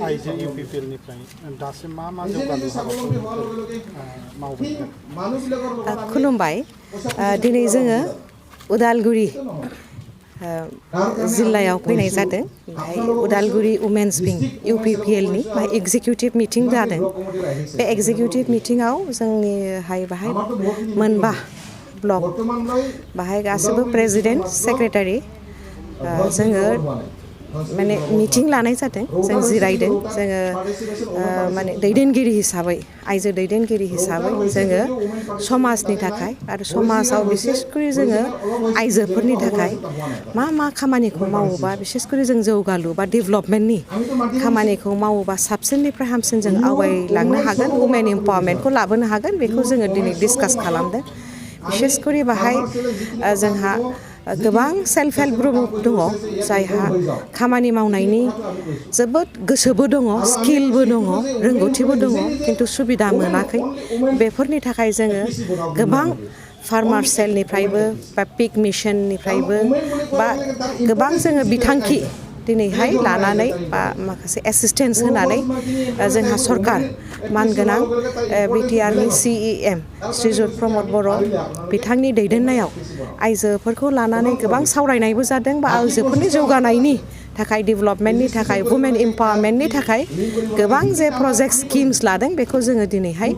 आयजो इउपिपिएलनिफ्राय दासिम मा जौगालु हाबाफारिफोर मावबोदों? खुलुमबाय। दिनै जोङो उदालगुरि जिल्लायाव फैनाय जादों। उदालगुरि वुमेन्स विं इउपिपिएलनि एग्जिकिउटिभ मिटिं जादों। बे एग्जिकिउटिभ मिटिङाव जोंनिहाय बाहाय मोनबा ब्लक बाहाय गासिबो प्रेसिडेन्ट सेक्रेटारि जोङो माने मिटिं लानाय जादों। जों जिरायदों। जोङो माने दैदेनगिरि हिसाबै आइजो दैदेनगिरि हिसाबै जोङो समाजनि थाखाय आरो समाजाव बिसेसकरि जोङो आइजोफोरनि थाखाय मा खामानिखौ मावोबा बिसेसकरि जों जौगालु बा डेभेलपमेन्टनि खामानिखौ मावोबा साबसिननिफ्राय हामसिन जों आवगायलांनो हागोन, वुमेन एम्पावारमेन्टखौ लाबोनो हागोन, बेखौ जोङो दिनै डिसकास खालामदों। बिसेसकरि बाहाय जोंहा गोबां सेल्फ हेल्प ग्रुप दङ जायहा खामानि मावनायनि जोबोद गोसोबो दङ, स्किलबो दङ, रोंगौथिबो दङ, खिन्थु सुबिदा मोनाखै। बेफोरनि थाखाय जोङो गोबां फार्मार सेलनिफ्रायबो बा पिक मिशननिफ्रायबो बा गोबां जोङो बिथांखि दिनैहाय लानानै बा माखासे एसिस्टेन्स होनानै जोंहा सरकार मानगोनां बिटिआरनि CEM श्रीजुत प्रमद बर' बिथांनि दैदेननायाव आइजोफोरखौ लानानै गोबां सावरायनायबो जादों बा आइजोफोरनि जौगानायनि थाखाय, डेभेलपमेन्टनि थाखाय, वुमेन एम्पावारमेन्टनि थाखाय गोबां जे प्रजेक्ट स्किम्स लादों बेखौ जोङो दिनैहाय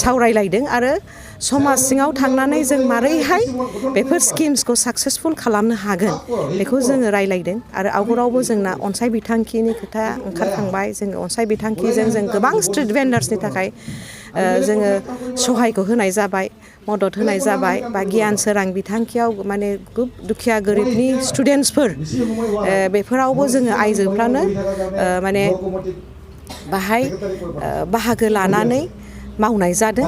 सावरायलायदों आरो समाज सिङाव थांनानै जों मारैहाय बेफोर स्किम्सखौ साक्सेसफुल खालामनो हागोन बेखौ जोङो रायलायदों। आरो आवगोलावबो जोंना अनसाय बिथांखिनि खोथा ओंखारखांबाय। जोङो अनसाय बिथांखिजों जों गोबां स्ट्रिट भेन्डार्सनि थाखाय जोङो सहायखौ होनाय जाबाय, मदद होनाय जाबाय बा गियान सोरां बिथांखियाव माने दुखिया गोरिबनि स्टुडेन्टसफोर बेफोरावबो जोङो आइजोफ्रानो माने बाहाय बाहागो लानानै मावनाय जादों।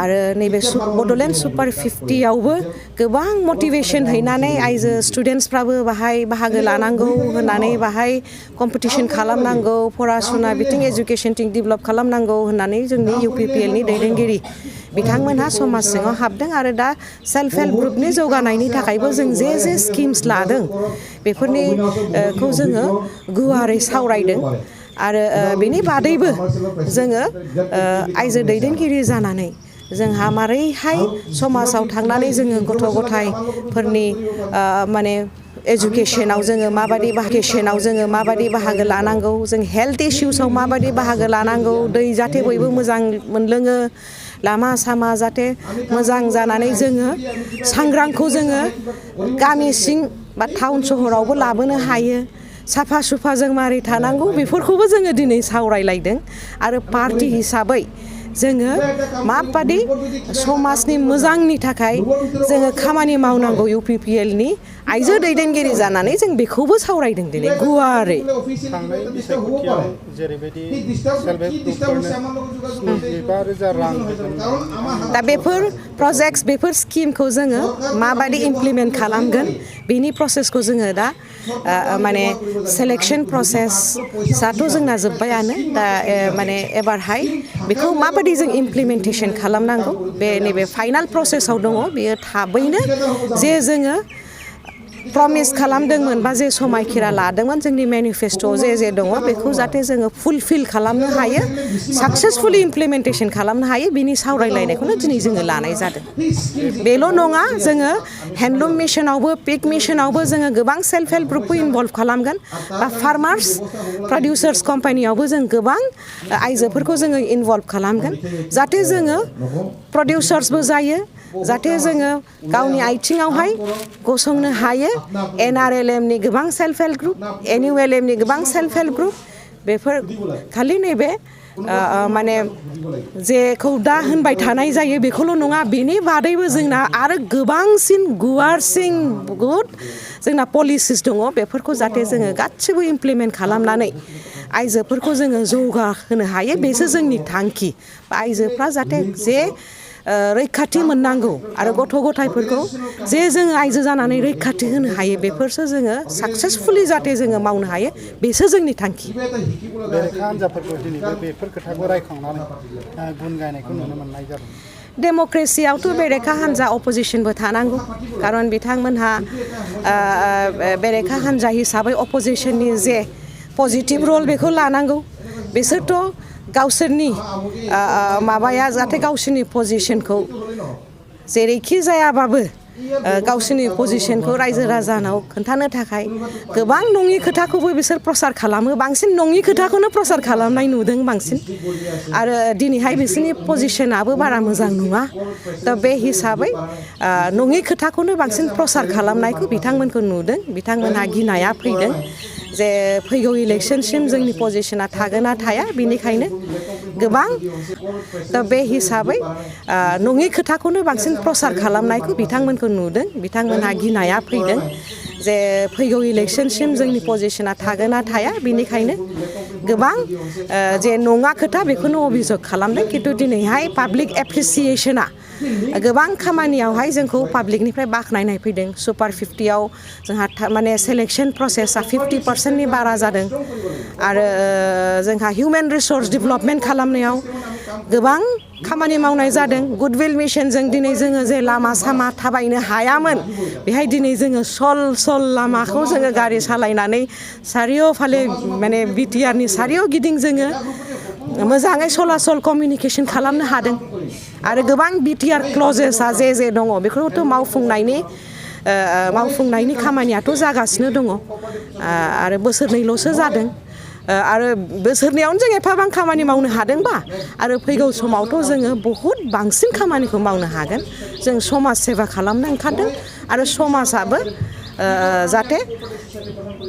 आरो नैबे बड'लेण्ड सुपार 50आवबो गोबां मटिभेसन हैनानै आइजो स्टुडेन्टसफ्राबो बाहाय बाहागो लानांगौ होननानै बाहाय कम्पिटिसन खालामनांगौ, फरासुना बिथिं एजुकेसनथिं डेभेलप खालामनांगौ होननानै जोंनि इउपिपिएलनि दैदेनगिरि बिथांमोनहा समाज सिङाव हाबदों। आरो दा सेल्फ हेल्प ग्रुपनि जौगानायनि थाखायबो जों जे स्किम्स लादों बेफोरनिखौ जोङो गुवारै सावरायदों। आरो बेनि बादैबो जोङो आइजो दैदेनगिरि जानानै जोंहा मारैहाय समाजाव थांनानै जोङो गथ' गथायफोरनि माने एजुकेसनाव जोङो माबादि बाहागो लानांगौ, जों हेल्थ इस्युसाव माबादि बाहागो लानांगौ, दै जाहाथे बयबो मोजां मोनलोङो, लामा सामा जाहाथे मोजां जानानै जोङो सांग्रांखौ जोङो गामि सिं बा टाउन सहरावबो लाबोनो हायो, साफा सुफा जों मारै थानांगौ बेफोरखौबो जोङो दिनै सावरायलायदों। आरो पार्टि हिसाबै जोङो माबादि समाजनि मोजांनि थाखाय जोङो खामानि मावनांगौ इउपिपिएलनि आइजो दैदेनगिरि जानानै जों बेखौबो सावरायदों दिनै गुवारै। थांनाय बिसायख'थियाव जेरैबायदि सेल्फ हेल्प ग्रुपफोरनो 75,000 रां होगोन। दा बेफोर प्रजेक्ट्स बेफोर स्किमखौ जोङो माबादि इमप्लिमेन्ट खालामगोन बेनि प्रसेसखौ जोङो दा माने सेलेक्सन प्रसेसआथ' जोंना जोब्बायानो। दा माने एबारहाय बेखौ माबादि जों इमप्लिमेन्टेसन खालामनांगौ बे नैबे फाइनाल प्रसेसआव दङ। बेयो थाबैनो जे जोङो प्रमिस खालामदोंमोन बा जे समायखिरा लादोंमोन जोंनि मेनिफेस्ट'आव जे दङ बेखौ जाहाथे जोङो फुलफिल खालामनो हायो, साक्सेसफुलि इमप्लिमेन्टेसन खालामनो हायो, बिनि सावरायलायनायखौनो दिनै जोङो लानाय जादों। बेल' नङा, जोङो हेन्डलुम मिशनावबो पिक मिशनावबो जोङो गोबां सेल्फ हेल्प ग्रुपखौ इनभल्भ खालामगोन बा फार्मार्स प्रडिउसार्स कम्पानियावबो जों गोबां आइजोफोरखौ जोङो इनभल्भ खालामगोन जाहाथे जोङो प्रडिउसार्सबो जायो, जाहाथे जोङो गावनि आथिङावहाय गसंनो हायो। NRLMनि गोबां सेल्फ हेल्प ग्रुप, NULMनि गोबां सेल्फ हेल्प ग्रुप, बेफोर खालि नैबे माने जेखौ दा होनबाय थानाय जायो बेखौल' नङा, बेनि बादैबो जोंना आरो गोबांसिन गुवारसिन बहुद जोंना पलिसिस दङ। बेफोरखौ जाहाथे जोङो गासिबो इमप्लिमेन्ट खालामनानै आइजोफोरखौ जोङो जौगाहोनो हायो, बेसो जोंनि थांखि। आइजोफ्रा जाहाथे जे रैखाथि मोननांगौ आरो गथ' गथायफोरखौ जे जोङो आइजो जानानै रैखाथि होनो हायो बेफोरसो जोङो साक्सेसफुलि जाहाथे जोङो मावनो हायो, बेसो जोंनि थांखि। बेरेखा हान्जाफोरखौ दिनैबो बेफोर खोथाखौ रायखांनानै गुन गायनायखौ नुनो मोननाय जादों। डेम'क्रेसियावथ' बेरेखा हान्जा अपोजिसनबो थानांगौ, खारन बिथांमोनहा बेरेखा हान्जा हिसाबै अपोजिसननि जे पजिटिभ रल बेखौ लानांगौ। बिसोरथ' गावसोरनि माबाया जाहाथे गावसोरनि पजिशनखौ जेरैखि जायाबाबो गावसोरनि पजिशनखौ रायजो राजानाव खोन्थानो थाखाय गोबां नङि खोथाखौबो बिसोर प्रसार खालामो बांसिन नङि खोथाखौनो प्रसार खालामनाय नुदों बांसिन आरो दिनैहाय बिसोरनि पजिशनाबो बारा मोजां नङा दा बे हिसाबै नङि खोथाखौनो बांसिन प्रसार खालामनायखौ बिथांमोनखौ नुदों बिथांमोनहा गिनाया फैदों जे फैगौ इलेक्शनसिम जोंनि पजिशना थागोन ना थाया बिनिखायनो गोबां दा बे हिसाबै नङि खोथाखौनो बांसिन प्रसार खालामनायखौ बिथांमोनखौ नुदों बिथांमोनहा गिनाया फैदों जे फैगौ इलेक्शनसिम जोंनि पजिशना थागोन ना थाया बिनिखायनो गोबां जे नङा खोथा बेखौनो अभियोग खालामदों खिन्थु दिनैहाय पाब्लिक एप्रिसिएशना गोबां खामानियावहाय जोंखौ पाब्लिकनिफ्राय बाख्नायनाय फैदों सुपार 50आव जोंहा माने सेलेक्शन प्रसेसा 50%नि बारा जादों आरो जोंहा हिउमेन रिसोर्स डेभेलपमेन्ट खालामनायाव गोबां खामानि मावनाय जादों गुडविल मिशनजों दिनै जोङो जे लामा सामा थाबायनो हायामोन बेहाय दिनै जोङो सल लामाखौ जोङो गारि सालायनानै सारिय'फाले माने बिटिआरनि सारिय'गिदिं जोङो मोजाङै सलासल कमिउनिकेशन खालामनो हादों आरो गोबां बिटिआर क्लजेसआ जे दङ बेखौथ' मावफुंनायनि खामानियाथ' जागासिनो दङ आरो बोसोरनैल'सो जादों आरो बोसोरनैयावनो जों एफाबां खामानि मावनो हादोंबा आरो फैगौ समावथ' जोङो बहुद बांसिन खामानिखौ मावनो हागोन जों समाज सेवा खालामनो ओंखारदों आरो समाजाबो जाहाथे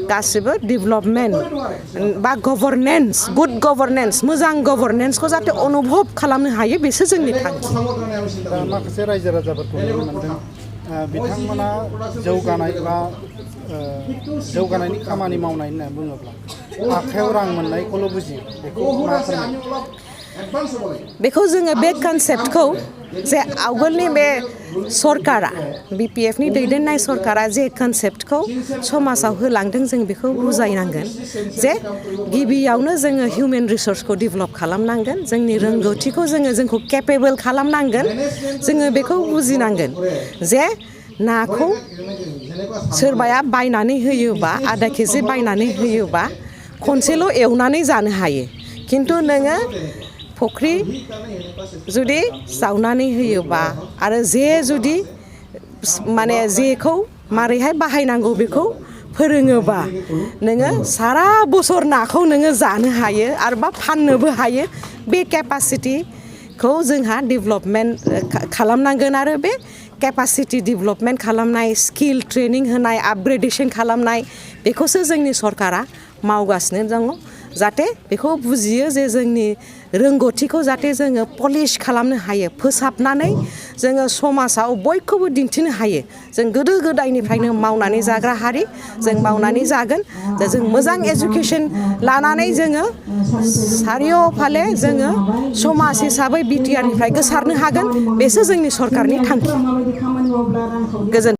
गासिबो डेभेलपमेन्ट बा गभर्नेन्स गुड गभर्नेन्स मोजां गभर्नेन्सखौ जाहाथे अनुभब खालामनो हायो बेसो जोंनि थांखि माखासे रायजो राजाफोरखौ नुनो मोनदों बिथांमोना जौगानाय बा जौगानायनि खामानि मावनाय होनना बुङोब्ला आखायाव रां मोननायखौल' बुजियो बेखौ मा फोरमायो बेखौ जोङो बे कनसेप्टखौ जे आवगोलनि बे सरकारा बिपिएफनि दैदेननाय सरकारा जे कनसेप्टखौ समाजाव होलांदों जों बेखौ बुजायनांगोन जे गिबियावनो जोङो हिउमेन रिसोर्सखौ डेभेलप खालामनांगोन जोंनि रोंगौथिखौ जोंखौ केपेबल खालामनांगोन जोङो बेखौ बुजिनांगोन जे नाखौ सोरबाया बायनानै होयोबा आधा केजि बायनानै होयोबा खनसेल' एवनानै जानो हायो खिन्थु नोङो फुख्रि जुदि जावनानै होयोबा आरो जुदि माने जेखौ मारैहाय बाहायनांगौ बेखौ फोरोङोबा नोङो सारा बोसोर नाखौ नोङो जानो हायो आरोबा फाननोबो हायो बे केपासिटिखौ जोंहा डेभेलपमेन्ट खालामनांगोन आरो बे केपासिटि डेभेलपमेन्ट खालामनाय स्किल ट्रेनिं होनाय आपग्रेडेशन खालामनाय बेखौसो जोंनि सरकारा मावगासिनो दङ जाहाथे बेखौ बुजियो जे जोंनि रोंगौथिखौ जाहाथे जोङो पलिश खालामनो हायो फोसाबनानै जोङो समाजाव बयखौबो दिन्थिनो हायो जों गोदो गोदायनिफ्रायनो मावनानै जाग्रा हारि जों मावनानै जागोन जों मोजां एजुकेशन लानानै जोङो सारिय'फाले जोङो समाज हिसाबै बिटिआरनिफ्राय गोसारनो हागोन बेसो जोंनि सरकारनि थांखि गोजोन